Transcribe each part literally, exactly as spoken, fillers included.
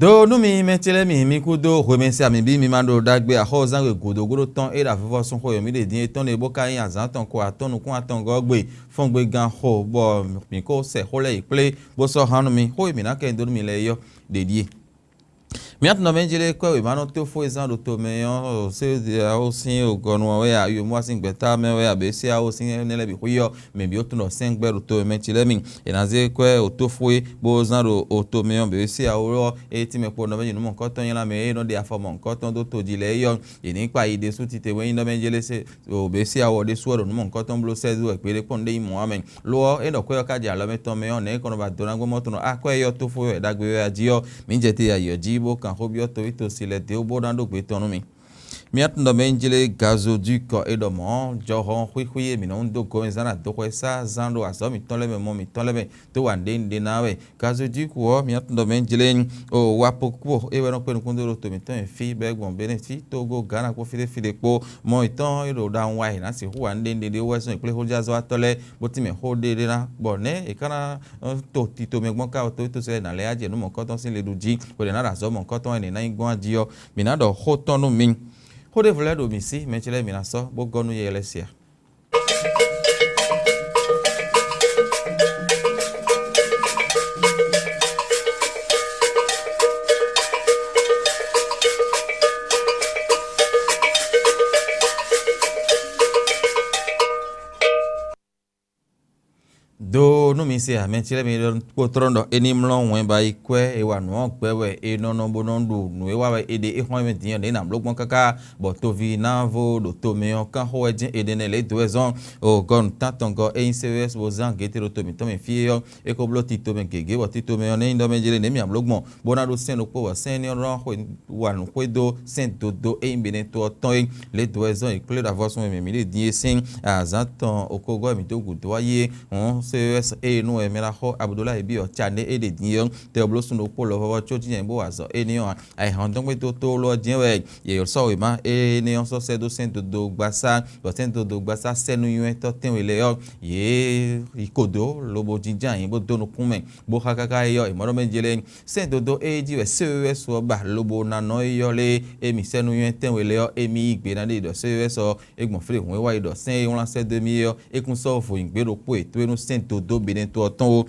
Ɖó nú mi mɛ ce lɛ́ɛ mi, mi kúdó hwemɛsi ami bí mi ma ɖo ɖagbe axɔ́zán we gǔdo gúdo tɔn e ɖo avivɔsúnxwe e mǐ ɖe din é tɔn ɖe bó ka nyí azǎn tɔn ko atɔ́ nukún atɔngɔ́ gbe fɔ́ngbégán xo, bɔ mǐ ko sɛ xó lɛ́ɛ yi kplé bó sɔ́ hán nú mi. Xó e mǐ ná kɛ nyi dó nú mi lɛ́ɛ é ɔ́ ɖe ɖíe. Mǐ atɔnɔ mɛ jlé kwɛ́ wěma nɔ tó fó e zán ɖo tomɛ ɔ́, Seyozia ɔ́ sín gɔnu ɔ́ wɛ a, Yomɔ́ sín gbɛ̌ta mɛ wɛ a, bě se awo sín énɛ́ lɛ́ɛ bǐ xwí ɔ́, mɛ bǐ ó tunwun ɖɔ sɛ́n gbɛ́ ɖo tomɛ mɛ ce lɛ́ɛ mi. È nǎ zé kwɛ́ wǒ tó fó e bó zán ɖo tomɛ ɔ́, bě se awo ɔ́, é tínmɛ kpo nɔ mɛ nyi nǔ mɔ̌hunkɔtɔn nylá mɛ e nɔ ɖe afɔ mɔ̌hunkɔtɔn dó tojí lɛ́ɛ é ɔ́, è nǐ kpa yi ɖésú titewɛ́ nyí nɔ mɛ jlé se. O bě se awɔ ɖésú ɔ́ ɖo nǔ mɔ̌hunkɔtɔn bló sɛ́ dó wɛ kpeɖé kpɔ́n ɖé nyí mɔ̌ ǎ mɛ. Lo ɔ́, é ɖɔ kwɛ́ ɔ́ ka jɛ alɔ mɛ tɔn mɛ ɔ́, nɛ̌ é kɔ nɔ ba do ná gbɔn mɔ tɔn nɔ akwɛ́ yɔ tó fó wɛ ɖagbe wɛ a jí ɔ́, mǐ jɛ te yi ayǐ ɔ́ jí bó kan xó byɔ́ towítɔ́ si lɛ́ɛ dě bó ná ɖó gbe tɔn nú mì. Mía tɔn ɖɔ mɛ nyí jlé gazo dú kɔ é ɖɔ mɔ̌, jɔhɔn xwíxwí e mǐ nɔ dó gomɛ zán ná dó xwɛ sá zán ɖo azɔ̌ mǐtɔn lɛ́ɛ mɛ mɔ mǐtɔn lɛ́ɛ mɛ dó wa nǔɖé nǔɖé ná wɛ. Gazo dú kú ɔ́, mǐ nɔ ɖɔ mɛ jlé o wa po kú ɔ́, é wɛ nɔ kpé nukúndó ɖo to mǐtɔn e fí bɔ é gbɔn Benɛ́si, Tógó, Gana kpó fí ɖé fí ɖé kpó. Mɔ mǐtɔn e ɖo ɖawun wa e nǎ sixú wa nǔɖé nǔɖé ɖé wɛ zɔn yi kplé xójázɔ́watɔ́ lɛ́ɛ, bó tínmɛ xó ɖé ɖé ná, bɔ nɛ̌ è ka ná to tito mɛ gbɔn ká ɔ́, tó tó sɛ́ nǎ lɛ́ yá jɛ nǔ mɔ̌kɔtɔn sín le ɖu jí, bɔ è nǎ ɖo azɔ̌ mɔ̌kɔtɔn wɛ è nǐ ná nyí gbɔn jí ɔ́, mǐ ná ɖɔ xó tɔn nú mi. Xó ɖěvo lɛ́ɛ ɖo mǐ sí, mɛ ce lɛ́ɛ mǐ ná sɔ́ bó gɔ́ nú yɛ lɛ́ɛ se a? Do nú mi se amɛ ce lɛ́ɛ mi ɖɔ kpótlɔ́n ɖɔ é ní mlɔ́ wɛn ba yi kwɛ́ e wa nǔ ɔ́ gbɛ wɛ è nɔ nɔ bó nɔ ɖu nǔ e wa wɛ è ɖe é xɔ́n mɛ din ɔ́ ɖě ná bló gbɔn káká, bɔ toví ná vo ɖo tomɛ ɔ́ kán xó wɛ jɛ́n è ɖe nɛ́ lě dó wɛ zɔ́n. O gɔnu tántɔngɔ́ e nyí C V S bó zán gěte ɖo to mǐtɔn mɛ fí é ɔ́, é ko bló tito mɛ gěgé, bɔ tito mɛ ɔ́ nɛ́ nyí ɖɔ mɛ jlé nɛ̌ mǐ bló gbɔn, bó ná ɖó sɛ́n ɖokpó, bɔ sɛ́n énɛ́ ɔ́ nɔ xwe wa nǔ xwedó sɛ́n dodó e nyí Benɛ́to ɔ́ tɔn é. Lě dó wɛ zɔ́n yi kplé ɖo avɔsún e mǐ ɖe din é sín azǎn tɔn okogɔ́ e mǐ dó gǔdo wá yi é. Hǔn C E S e nú wɛ mɛ ná xɔ Abudulayi byɔ́ Cané e ɖe din é ɔ́, tɛ ɔ́ bló sun ɖokpó lɔ vɔvɔ có jínjɛ́n bó wa azɔ̌ énɛ́ ɔ́ ǎ. Ayǐhɔ́ngɔ́n gbe tó tlóló ɔ́ jɛ́n wɛ yě sɔ́ wěma énɛ́ ɔ́ sɔ́ sɛ́ dó sɛ́n dodó gbasá, bɔ sɛ́n dodó gbasá sɛ́ nú nywɛ́tɔ́ tɛ́nwe lɛ́ɛ ɔ́, yě yi kodo lobo jínjɔ́n ayǐ bó dó nukún mɛ, bó xá káká é ɔ́, è mɔ ɖɔ mɛ jlé. Sɛ́n dodó e jí wɛ C E S ɔ́ ba lobo ná nɔ é ɔ́ lé, émí sɛ́ nú nywɛ́ tɛ́nwe lɛ́ɛ ɔ́, émí yí gbe ná ɖe ɖɔ C E S ɔ́, é gbɔn flé hǔn e wá yi ɖɔ sɛ́n e wlán sɛ́ dó émí é ɔ́, é kún sɔ́ vo nyǐgbe ɖokpó e tó é nú sɛ́n dodó Benɛ́to ɔ́ tɔn ó.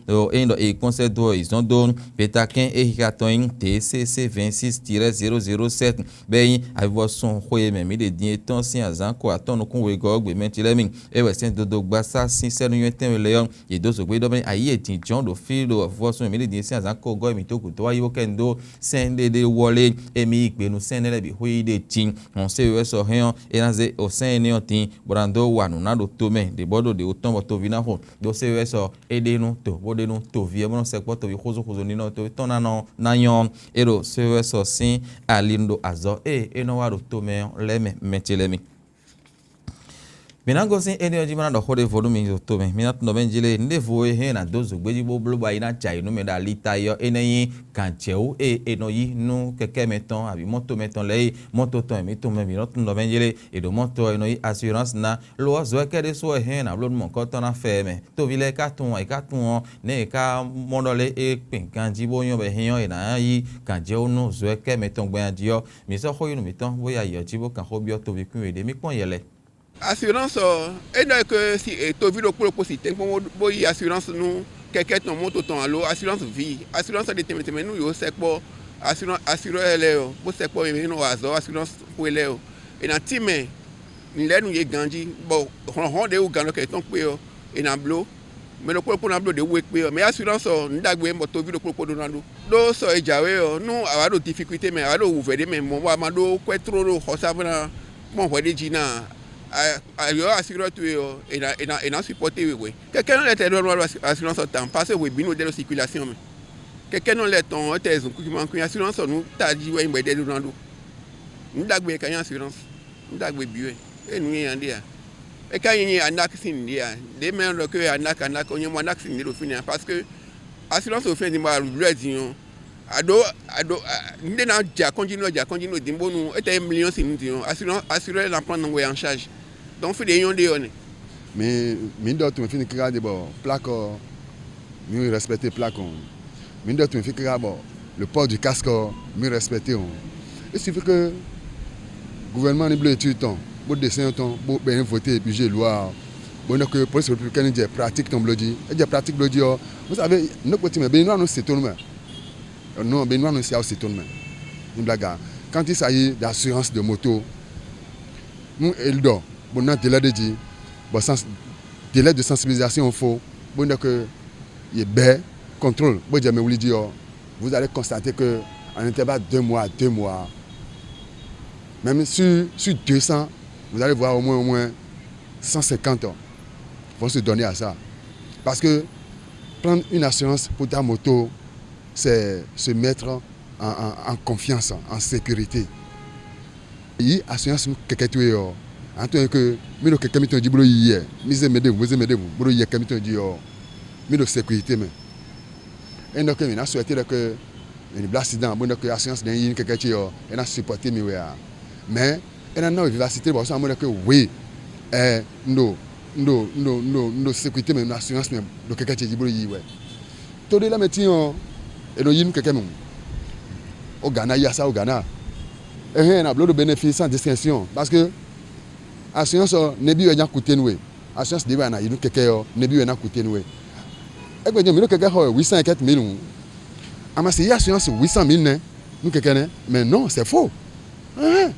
Ɖó ényí ɖɔ è kpɔ́n sɛ́ dó ɔ́, è zɔ́n dó petakɛ́n e xixa tɔn nyí D C C vingt-six tiret zéro zéro sept, bɔ é nyí avivɔsun xwe e mɛ mǐ ɖe din é tɔn sín azǎn ko atɔ́ɔ́n nukún wegɔ́ ɔ́ gbe mɛ ce lɛ́ɛ mi. É wɛ sɛ́n dodó gbasá sín sɛ́ nú nywɛ́ tɛ́nwe lɛ́ɛ ɔ́, yě dó zǒgbé ɖɔ mɛ ayǐ e jǐnjɔ́n ɖo fí ɖo avivɔsun e mǐ ɖe din é sín azǎn ko gɔ́ e mǐ dó gǔdo wá yi bó kɛ nu dó sɛ́n ɖé ɖé wɔ́ lé, émí yí gbe nú sɛ́n énɛ́ lɛ́ɛ bǐ xwé yí ɖe jí. Hɔn C E S ɔ́ hɛn ɔ́, é ná zé o sɛ́n énɛ́ ɔ́ din, bó ná dó wa nǔ ná ɖo tomɛ ɖě bɔ ɖo ɖě ó tɔn bɔ toví ná xo. Ɖó C E S ɔ́, é ɖe nú to, bó ɖe nú toví ɔ́, bó nɔ́ sɛkpɔ́ toví xózú xózú nínɔ toví tɔn ná nɔ ná nyɔ́. É ɖo C E S ɔ́ sín ali nu ɖo azɔ̌ e é nɔ wa ɖo tomɛ ɔ́ lɛ́ɛ mɛ, mɛ ce lɛ́ɛ mi. Mǐ ná gosín énɛ́ ɔ́ jí bó ná ɖɔ xó ɖěvo nú mi ɖo tomɛ. Mi ná tunwun ɖɔ mɛ jí lé, nǔɖévo e hɛn è nǎ dó zǒgbé jí bó bló bɔ ayi ná jɛ ayǐ nú mɛ ɖo ali ta é ɔ́, énɛ́ nyí gǎnjɛwú e è nɔ yí nú kɛkɛ́ mɛtɔn abǐ mɔ́to mɛtɔn lɛ́ɛ é. Mɔ́to tɔn e mǐ tunwun mɛ mǐ nɔ tunwun ɖɔ mɛ jí lé, è ɖǒ mɔ́to ɔ́ è nɔ yí assurance ná. Lo ɔ́, zɔ wɛ kɛ́ɖɛ́ sú wɛ hɛn è nǎ bló nú mɔ̌hunkɔtɔn ná fɛ ɛ mɛ. Toví lɛ́ɛ ka tunwun, è ka tunwun ɔ́, nɛ̌ è ka mɔ ɖɔ lé é kpin ganjí bó nyɔ́ bɔ è hɛn ɔ́, è nǎ yí gǎnjɛwú nú zɔ wɛ kɛ́ mɛtɔn gbɛn jí ɔ́, mǐ sɔ́ xó yi nú mǐtɔn, bó yi ayǐ ɔ́ jí, bó kan xó byɔ́ toví kún yě ɖě. Mì kpɔ́n yɛ lɛ́ɛ. Assurance ɔ́, é ɖɔ é ko si e toví ɖokpó ɖokpó si tɛ́nkpɔ́n bó, bó yí assurance nú kɛkɛ́ tɔn, moto tɔn alo assurance vie. Assurance ɔ́ ɖe tɛnmɛ tɛnmɛ nú yǒ sɛkpɔ́ assurance, assureur lɛ́ɛ ɔ́, bó sɛkpɔ́ mɛ e nɔ wa azɔ̌ assurance xwe lɛ́ɛ ɔ́. È nǎ tínmɛ nǔ lɛ́ɛ nú yě ganjí, bɔ hlɔ̌nhlɔ́n ɖě wú gannɔkɛn yětɔn kpé ɔ́, è nǎ bló. Mɛ ɖokpó ɖokpó ná bló ɖě wú é kpé ɔ́, mɛ assurance ɔ́, nǔ ɖagbe e bɔ toví ɖokpó ɖokpó ɖó ná ɖó. Ɖó sɔ e jǎwe ɔ́, nú a wǎ ɖo difficulté mɛ, a wǎ ɖo wǔvɛ́ ɖé mɛ, mɔ̌ bɔ a ma ɖó kwɛ́ tló ɖo xɔsá bó ná kpɔ́n hwɛ ɖé jí ná a, a yɔ assureur towe ɔ́, è nǎ, è nǎ, è nǎ supporté we hwɛ̌. Kɛkɛ́nɔ lɛ́ɛ tɛ ɖɔ nú assurance ɔ́ tawun, parce que hwebǐnu ɖe ɖo circulation mɛ. Kɛkɛ́nɔ lɛ́ɛ tɔn ɔ́ tɛ zun kúkúmá kún assurance ɔ́ nú tají wɛ nyí bɔ é ɖɛ ɖó ná ɖó. Nǔ ɖagbe e ka nyí assurance. Nǔ ɖagbe bǐ wɛ. É nǔ nyanya ɖé a? É ka nyí nyí anak sín nǔɖé a? Ɖě mɛ nɔ ɖɔ ké anak, anak, nyɛ mɔ anak sín nǔɖé ɖo fínɛ́ a? Parce que assurance ɖo fínɛ́ din bɔ alǔblɔ́ din ɔ́, aɖǒ, aɖǒ, nǔɖé ná jɛ akɔ́njí nú jɛ akɔ́njí nú din bónú é tɛ nyí mliyɔ́n sín nǔ din ɔ́, assurance, assureur ná prendre nɔ́ en charge. Donc fí ɖě nyɔ́ ɖe ɔ́ nɛ. Mi, mi ɖɔ tunwun fini kíká ɖe bɔ plakɔ, mi respecte plakɔ. Mi ɖɔ tunwun fi kíká bɔ Le port du casque ɔ́, mi respecté o. Il suffit que gouvernement ni bló étude tɔn, bó desɛn tɔn, bó bɛn voté budget loi ɔ́, bó nɔ que police républicaine jɛ pratique tɔn bló jí. É jɛ pratique bló jí ɔ́, vous savez, nɔ́ kpotí mɛ, bɛ inú àánú se tónú mɛ. Non, bɛ inú àánú se aw se tónú mɛ. Ní blaga. Quand il s'agit d'assurance de moto, nú è ɖɔ bó ná délai ɖé jí, bɔ sans délai de sensibilisation fó, bó nɔ que yě bɛ́ contrôle bó jɛ mɛ wlí jí ɔ́, vous allez constater que en intervalle deux mois, deux mois, même sur, sur deux cents, vous allez voir au moins, au moins cent cinquante vont se donner à ça. Parce que prendre une assurance pour ta moto, c'est se mettre en, en, en confiance, en sécurité. Yi assurance nú kɛkɛ towe ɔ́, an tɔn ke mi ɖo kɛkɛ mitɔn jí bó ɖo yi yɛ, mi zé mɛ ɖěbǔ, bó zé mɛ ɖěbǔ bó ɖo yi yɛ kɛ mitɔn jí ɔ́, mi ɖo sécurité mɛ. É nɔ ke mǐ ná souhaité ɖɔ ke mǐ ní bló accident bó nɔ ke assurance ɖé yi nú kɛkɛ ce ɔ́, é ná supporté mi wɛ ǎ. Mais é ná ná we vivacité bɔ sɔ́ amɔ́ ɖɔ ke oui, ɛ un ɖo un ɖo un ɖo un ɖo un ɖo sécurité mɛ, un ɖo assurance mɛ ɖo kɛkɛ ce jí bó ɖo yi wɛ. To ɖé lɛ́ɛ mɛ tíin ɔ́, è nɔ yi nú kɛkɛ mɛ. O Ghana yi asá o Ghana. Ɛhɛn, na bló ɖo bénéfice sans distinction parce que assurance ɔ́, nɛbí wɛ nya kute nú we. Assurance ɖě wɛ a nǎ yi nú kɛkɛ ɔ́, nɛbí wɛ ná kute nú we. Égbé jɛ́n mǐ ɖo kɛkɛ xɔ wɛ huit cent et quelques mille hǔn, a ma se yí assurance huit cent mille nɛ́ nú kɛkɛ nɛ́. Mais non, c'est faux. Ɛhɛn,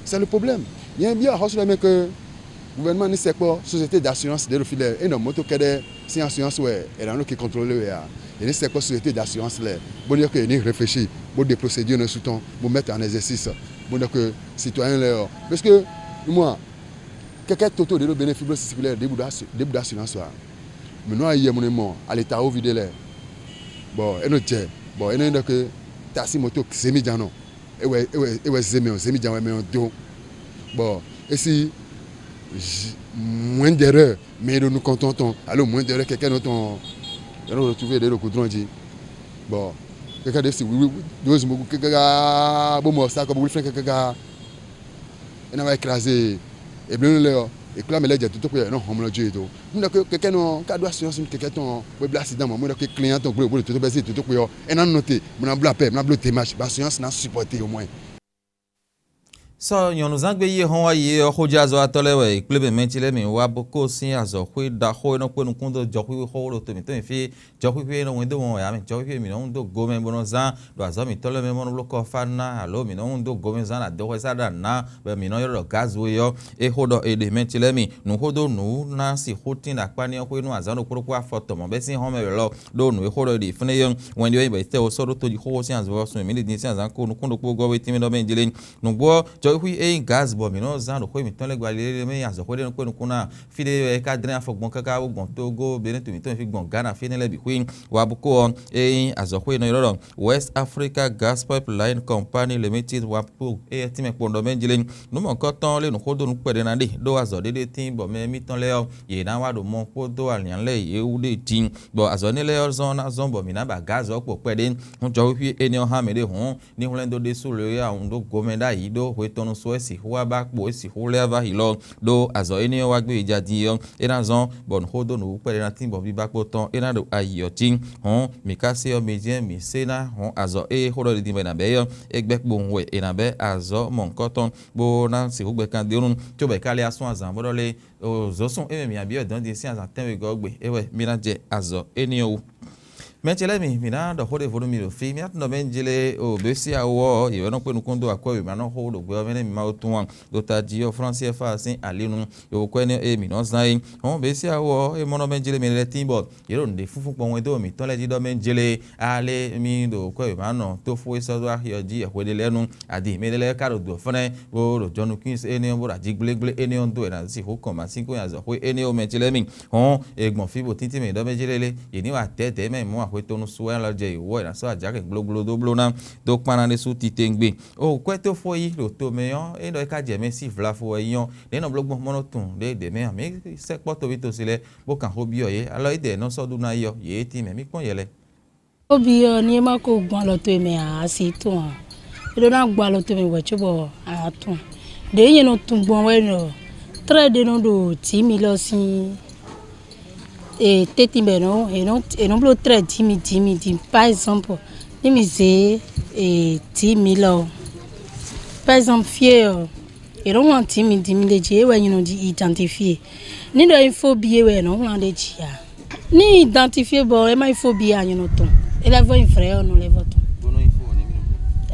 c'est le problème. Nyɛ byɔ́ axɔ́sú lɛ́ɛ mɛ ke gouvernement ní sɛkpɔ́ société d'assurance ɖě ɖo fí lɛ́ɛ, é nɔ moto kɛ́ɖɛ́ sín assurance wɛ è nǎ nɔ ki contrôler wɛ ǎ. È ní sɛkpɔ́ société d'assurance lɛ́ɛ, bó ní ɔ́ ke è ní réfléchir, bó ɖe procédure nɛ́ sú tɔn, bó mettre en exercice, bó nɔ ke citoyen lɛ́ɛ ɔ́. Parce que mɔ kɛkɛ toto ɖě ɖo bénéfice bló sisi lɛ́ɛ ɖěbǔ ɖo assu- ɖěbǔ ɖo assurance ǎ. Mǐ nɔ ayi yɛmɔnɛ mɔ alitawoví ɖé lɛ́ɛ, bɔ é nɔ jɛ, bɔ é nɔ nyí ɖɔ ke taxi moto zěmijannɔ, é wɛ é wɛ é wɛ zé mɛ ɔ́, zěmijan wɛ mɛ ɔ́ dó, bɔ é sí moins d'erreur mɛ e ɖo nukɔntɔn tɔn alo moins d'erreur kɛkɛ nɔ tɔn ɔ́, é nɔ retrouver ɖě ɖo goudron jí, bɔ kɛkɛ ɖě si wiwi ɖó zunbɔgu kɛkɛ bó mɔ sa kɔ bó wlí flɛ́n kɛkɛ. É ná wá écrasé e. Eblénu lɛ́ɛ ɔ́, è kplá mɛ lɛ́ɛ jɛ dotó xwé ɔ́, è nɔ hɔn mlɔ jó yě dó. Mú ɖɔ kɛkɛ nɔ ka ɖó assurance nú kɛkɛ tɔn ɔ́, bó blá accident mɔ̌, mú ɖɔ kɛ́n client tɔn gblé bó ɖo dotó bɛ́ sí dotó xwé ɔ́, é ná nɔ te, bó ná bló appel, bó ná bló démarche, bɔ assurance ná supporter au moins. Sɔ nyɔ̌nuzán gbe yi e hɔn wá yi é ɔ́, xójázɔ́watɔ́ lɛ́ɛ wɛ è kplé mɛ mɛtí lɛ́ɛ mì wá bó kó sín azɔ̌xwé ɖaxó e nɔ kpé nukún dó jɔxwíxwé xó ɖo to mǐtɔn mɛ fí é. Jɔxwíxwé e nɔ wɛn dó wɔn wɛ ǎ mɛ, jɔxwíxwé e mǐ nɔ hún dó go mɛ bó nɔ zán ɖo azɔ̌ mǐtɔn lɛ́ɛ mɛ bó nɔ bló kɔ́fá ná, alo mǐ nɔ hún dó go mɛ zán ɖo adɔxɔsá ɖo ana, bɔ mǐ nɔ ylɔ́ ɖɔ gǎz é ɔ́, é xó ɖɔ è ɖe mɛ ce lɛ́ɛ mi. Nǔxó dó nǔ ná sixú tín ɖo akpá ní ɔ́ xwé nú azǎn ɖokpó ɖokpó afɔ tɔn mɔ̌ bɛ́ sín hɔn mɛ wɛ lɔ, ɖó nǔ e xó ɖɔ è ɖe fúnɛ́ é ɔ́, wɛn ɖé ɔ́ nyí bɔ è tɛ́ wo sɔ́ ɖó tojixóxó sín azɔ̌ ɔ́ sun e mǐ ɖi din sín azǎn ko nukún ɖokpó gɔ́ wé tínmɛ ɖɔ mɛ jlé. Nǔgbó ɔ́, jɔxwíxwí e nyí gǎz bɔ mǐ nɔ zán ɖo xwé mǐtɔn lɛ́ɛ gba lélé mɛ nyi azɔ̌xwé ɖé nɔ kpé nukún ná, fí ɖé wɛ é ka dlɛ́n afɔ gbɔn káká bó gbɔn tógó Benɛ́tu mǐtɔn e fí gbɔn Gǎna fí énɛ́ lɛ́ɛ bǐ xwí. Wabukó ɔ́, é nyí azɔ̌xwé e nɔ ylɔ́ ɖɔ West Africa Gas Pipeline Company Limited, Wabukó, éyɛ́ tínmɛ kpɔ́n ɖɔ mɛ jlé. Nǔ mɔ̌hunkɔtɔn lé nǔxódonu kpɛɖé ná ɖe ɖó azɔ̌ ɖé ɖé tíin bɔ mɛ émítɔn lɛ́ɛ ɔ́, yě ná wá ɖo mɔ kpódó alǐan lɛ́ɛ yě wú ɖe din, bɔ azɔ̌ énɛ́ lɛ́ɛ ɔ́ zɔ́n ná zɔ́n bɔ mǐ ná ba gǎz ɔ́ kpo kpɛɖé. Nú jɔxwíxwí énɛ́ ɔ́ hán mɛɖé hǔn, ní hwlɛ́n dó ɖésú lě e a wǔ ɖó gomɛ ɖ'ayǐ ɖó hwe tɔn nu só wɛ sixú wá ba kpo e sixú lɛ́ vá yi lɔ, ɖó azɔ̌ énɛ́ ɔ́ wá gbé yi ja din ɔ́, é ná zɔ́n bɔ nǔxódó nǔwú kpɛɖé ná tín bɔ bíbá kpó tɔn é ná ɖo ayi ɔ́ cí. Hɔ̌n mǐ ka se ɔ́, mi jɛ́n mǐ sé ná hɔ̌n azɔ̌ e xó ɖɔ ɖiɖi mɛ è nǎ bɛ́ é ɔ́, é gbɛ́ kpowun wɛ è nǎ bɛ́ azɔ̌ mɔ̌hunkɔtɔn bó ná sixú gbɛ kan d'é nu, cóbɔ è ka lɛ́ asún azǎn bó ɖɔ lé, zǒsún e mɛ mǐ ná byɔ́ dɔ̌n din sín azǎn tɛ́nwegɔ́ ɔ́ gbe, é wɛ mì ná jɛ azɔ̌ énɛ́ ɔ́ wú. Mɛ ce lɛ́ɛ mi, mǐ ná ɖɔ xó ɖěvo nú mi ɖo fí. Mì ná tunɔ mɛ jlé o běsí awo ɔ́, yě wɛ nɔ kpé nukún dó akwɛ́ wěma nɔ xó ɖo gbɛ ɔ́ mɛ nɛ́ mi Mawu tún ǎ, ɖo tají ɔ́ Fransíɛ fá sín ali nu, ɖo kɔ́ énɛ́ e mǐ nɔ zán é. Hɔn běsí awo ɔ́, é mɔ nɔ mɛ jlé mi lɛ́ɛ tín bɔ yě ɖo nǔɖé fúnfún kpɔn wɛn dó mǐtɔn lɛ́ɛ jí ɖɔ mɛ jlé. Alé mi ɖo kwɛ́ wěma nɔ tó fó é sɔ́ dó axi ɔ́ jí yɛhwe ɖé lɛ́ɛ nu, adi mɛ ɖé lɛ́ɛ ka ɖo dǒ fɛ́nɛ́ bó ɖo jɔnukún énɛ́ ɔ́ bó ɖo aji gblégblé énɛ́ ɔ́ dó wɛ è nǎ sixú kɔn masínkún nyi azɔ̌xwé énɛ́ ɔ́ mɛ ce lɛ́ɛ mi. Hɔn è gbɔn fí bó tíntín mɛ ɖɔ mɛ jlé lé, yě ní wa dɛ̌dɛ̌ mɛ mɔ̌ axwetɔnu sú wɛ lɔ jɛ yě wú ɔ́, è nǎ sɔ́ ajakɛ gblógbló dó bló ná dó kpán ná ɖésú titewungbe. O kwɛ́tófó yí ɖo to mɛ ɔ́, é ɖɔ é ka jɛ mɛ sí vlafo wɛ nyí ɔ́, nɛ̌ nɔ bló gbɔn mɔ́ nɔ tunwun ɖě ɖě mɛ ǎ? Mǐ sɛkpɔ́ toví tosi lɛ́ɛ bó kan xó byɔ́ yě, alɔ édɛɛ nɔ sɔ́ ɖu ná yi ɔ́, yě tín mɛ. Mì kpɔ́n yɛ lɛ́ɛ. Xóbi ɔ́, ní é má ko gbɔn alɔ towe mɛ ǎ, a sǐ tunwun ǎ. É ɖó ná gbɔ alɔ towe mɛ hwɛ̌ cóbɔ a nǎ tunwun. Ɖě nyɛ nɔ tunwun gbɔn wɛ ɖɔ tlɛ́ ɖé nɔ ɖo jǐ mi lɔ sín e tɛ́ntin bɔ è nɔ è nɔ è nɔ bló tlɛ́ jǐ mi jǐ mi din. Par exemple, Ní mi zě dǐ mi lɔ ɔ́, par exemple fí e ɔ́, è nɔ́ wlán dǐ mi dǐ mi ɖe jí é wɛ nyí nɔ jí identifié. Ní ɖɔ info bíyé wɛ è nɔ́ wlán ɖe jí ǎ. Ní identifié bɔ é má info bíyé anyɔ́nɔ tɔn, é lɛ́ vɔ nyí vrɛ́ ɔ́ nɔ lɛ́ vɔ tɔn.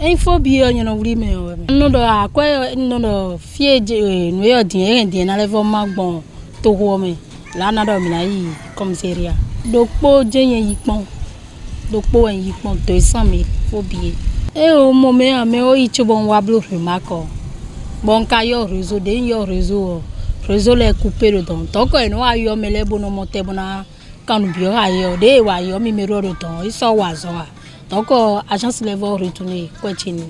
Info bíyé ɔ́ nyɔ́nɔ wlí mɛ ɔ́ wɛ mɛ. Nɔ ɖɔ akwɛ́ nɔ ɖɔ fí e nǔ e ɔ́ din é hɛn din ná lɛ́ vɔ má gbɔn toxo ɔ́ mɛ, là á ná ɖɔ mǐ ná yi kɔmseria. Ɖokpó jɛ́n nyɛ yi kpɔ́n. Ɖokpó wɛ un yi kpɔ́n dó e sán mi fó bǐ é. Ée o mɔ mɛ ǎ mɛ ó yi cóbɔ un wá bló remarque ɔ́, bɔ un ka ylɔ́ réseau ɖě un ylɔ́ réseau ɔ́, réseau lɛ́ɛ coupé ɖo dɔ̌n. Tɔ̌kɔ è nɔ́ wá ylɔ́ mɛ lɛ́ɛ bó nɔ mɔ tɛn bó ná kan nǔ byɔ́ xá yɛ ɔ́, ɖěe è wa ylɔ́ mì mɛ ɖɔ ɖo dɔ̌n ɔ́, é sɔ́ wa azɔ̌ ǎ. Tɔ̌kɔ agence lɛ́ɛ vɔ retourné kwɛ́ ce n'i.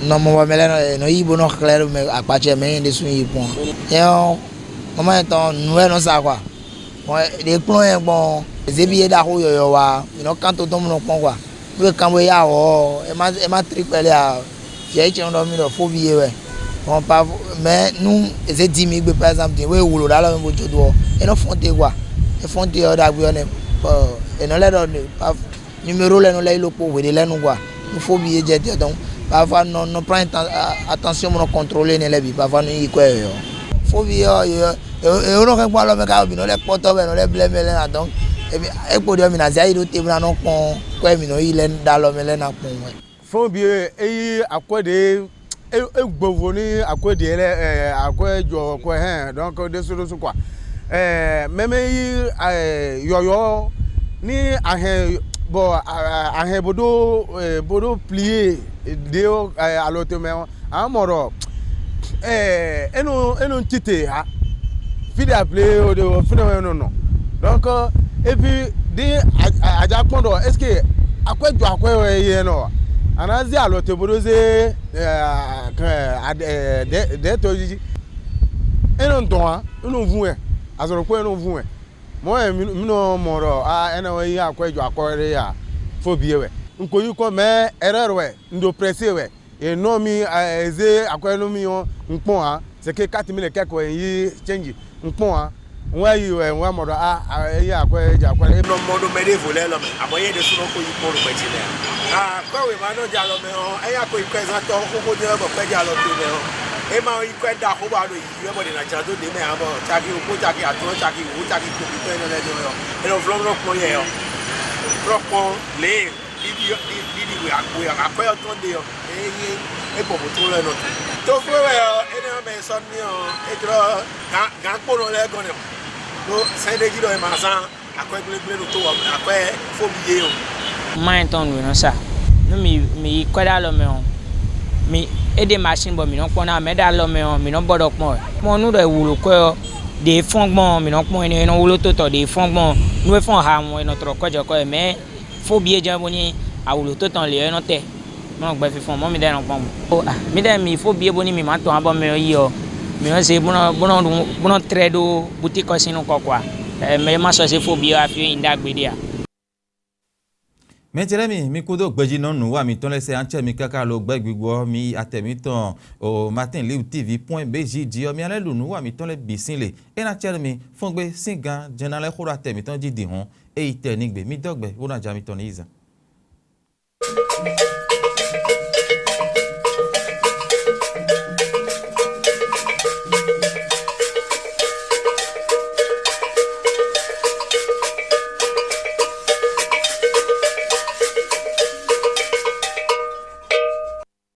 Nɔ mɔ bɔ mɛ lɛ́ɛ nɔ, nɔ yí bó nɔ xlɛ́ ɖo mɛ akpacɛ mɛ nyɛ ɖésú yí kpɔ́n. Nyɛ ɔ́, mama yɛn tɔn nǔ wɛ nɔ sa kwa. Mɔ ɖě kplɔ́n nyɛ gbɔn zébi e ɖaxó yɔyɔ wa, mǐ nɔ kán tɔn tɔn mɔ nɔ kpɔ́n kwa. Nú e kan bó yá wɔ ɔ́, é má é má tlí kpɛɖé ǎ. Vǐ ayícɛ́n ɖɔ mì ɖɔ fóbi é wɛ. Mɔ pa mɛ nú è zé di mì gbe par exemple din wé wolo ɖo alɔ mɛ bó jó dó ɔ́, é nɔ fɔ́n te kwa. É fɔ́n te ɔ́ ɖagbe ɔ́ nɛ, bɔ è nɔ lɛ́ ɖɔ numéro lɛ́ɛ nɔ lɛ́ yi ɖokpó hweɖé lɛ́ɛ nu kwa. Nú fóbi é jɛ te ɔ́, donc parfois nɔ nɔ prend attention bó nɔ contrôler énɛ́ lɛ́ɛ bǐ parfois nú yi kwɛ́ yɔ̌yɔ́. Fóbi ɔ́, è nɔ hɛn gbɔn alɔ mɛ ká bǐ nɔ lɛ́ kpɔ́tɔ́ wɛ nɔ lɛ́ blɛ́ mɛ lɛ́ɛ ná, donc é kpo ɖi ɔ́ mǐ ná zɛ yi ɖó te bó ná nɔ kpɔ́n kwɛ́ mǐ nɔ yi lɛ́ɛ ɖó alɔ mɛ lɛ́ɛ ná kpɔ́n wɛ. Fɔ́n bǐ e é yí akwɛ́ ɖě é é gbovo ní akwɛ́ ɖě lɛ́ɛ ɛ akwɛ́ jɔ kwɛ hɛn donc ɖésú ɖésú kwa. Ɛ mɛ mɛ yí ɛ yɔ̌yɔ́ ní ahɛn bɔ ahɛn bó ɖó ɛ bó ɖó plié ɖě ɔ ɛ alɔ tɔn mɛ ɔ́, a mɔ ɖɔ ɛ é nɔ é nɔ tite ǎ. Fí ɖé ablé o ɖe o fínɛ́ wɛ nɔ nɔ. Donc et puis ɖi adza kpɔn ɖɔ est-ce que akwɛ́ jɔ akwɛ́ wɛ yɛ nɔ a nǎ zé alɔ te bó ɖó zé ɖɛ̌ tɔn jí. É nɔ dɔn ǎ, é nɔ vún wɛ, azɔ̌ ɖokpó é nɔ vún wɛ. Mɔ̌ wɛ mǐ nɔ mɔ ɖɔ a énɛ́ wɛ nyí akwɛ́ jɔ akwɛ́ ɖé a fó bǐ é wɛ. Un ko yí kɔ mɛ erreur wɛ, un ɖo pressé wɛ. È nɔ mì è zé akwɛ́ nú mì ɔ́, un kpɔ́n ǎ. C'est que quatre mille et quelques wɛ un yí change, un kpɔ́n ǎ. Un wá yi wɛ un wá mɔ ɖɔ a é yí akwɛ́ é jɛ akwɛ́ é nɔ mɔ ɖo mɛ ɖěvo lɛ́ɛ lɔ mɛ, abɔ yɛ ɖésúnɔ ko yi kpɔ́n ɖo gbɛ ce mɛ ǎ. Akwɛ́ wěma nɔ jɛ alɔ mɛ ɔ́, é nyí akwɛ́yíkwɛ́zán tɔn xóxó jɛ́n wɛ bɔ kwɛ́ jɛ alɔ towe mɛ ɔ́, é ma nyí kwɛ́ ɖaxó bɔ a ɖo yǐyí wɛ bɔ ɖě ná ján dó ɖě mɛ ǎ, bɔ caki ɖokpó, caki atɔ́ɔ́n, caki wǒ, caki kɔmítɔ́ énɛ́ lɛ́ɛ ɖó wɛ ɔ́, é nɔ vlɔ́ nɔ kpɔ́n yɛ ɔ́, nɔ kpɔ́n lě e ɖiɖi ɖiɖi wɛ akwɛ́ ɔ́ tɔn ɖe ɔ́, é nyí é gbɔ bǒ tló lɛ́ɛ nɔ tɔn. Tofló wɛ ɔ́, énɛ́ ɔ́ mɛ e sɔ́ nú mì ɔ́, é jlɔ́ gǎn gǎnkponɔ lɛ́ɛ gɔ́n nɛ́, ɖó sɛ́n ɖé jí ɖɔ è ma zán akwɛ́ gblégblé ɖo tó ɔ́ mɛ, akwɛ́ fó bǐ é ɔ́. Má nyɛ tɔn nǔ e nɔ sa. Nú mǐ mǐ yi kwɛ́ ɖó alɔ mɛ ɔ́, mǐ é ɖe masin bɔ mǐ nɔ kpɔ́n ná, mɛ ɖó alɔ mɛ ɔ́, mǐ nɔ bɔ ɖɔ kpɔ́n wɛ. Kpɔ́n nú ɖɔ è wǔ ɖo kwɛ́ ɔ́, ɖě fɔ́n gbɔn ɔ́, mǐ nɔ kpɔ́n énɛ́, é nɔ wló tó tɔ ɖě fɔ́n gbɔn ɔ́, nú é fɔ́n ha ɔ́, è nɔ tlɔ kwɛ́ jɔ kɔ́ wɛ, mɛ fó bǐ é jɛ́n bóní awǔ ɖo tó tɔn lě ɔ́ é nɔ tɛ. Nɔ gbɛ fifɔn mɔ̌ mi ɖɛ nɔ kpɔ́n mɔ. Ó a mi ɖɛ mi fó bíe bóní mi má tɔn abɔ mɛ ɔ́ yi ɔ́, mi nɔ zé bó nɔ bó nɔ ɖu bó nɔ trɛ ɖó butíkɔ sín nukɔn kɔ a? Mɛ e má sɔ́ zé fó bíe ɔ́ afi e nyi ɖagbe ɖe a? Mɛ ce lɛ́ɛ mi, mi kúdó gbɛjínɔ nǔwa mitɔn lɛ́ɛ sɛ acɛ mi káká lo gbɛ́gbígbó ɔ́, mi yi atɛ mitɔn o Martin Libre T V point B J jí ɔ́, mi ná lɛ́ ɖu nǔwa mitɔn lɛ́ɛ bǐ sín le. É ná cɛ mi fɔ́n gbé sín gán jɛ́n ná lɛ́ xó ɖo atɛ mitɔn jí din hɔn, é yi tɛ ní gbe. Mi dɔ́ gbɛ bó ná ja mitɔn ní yi zan.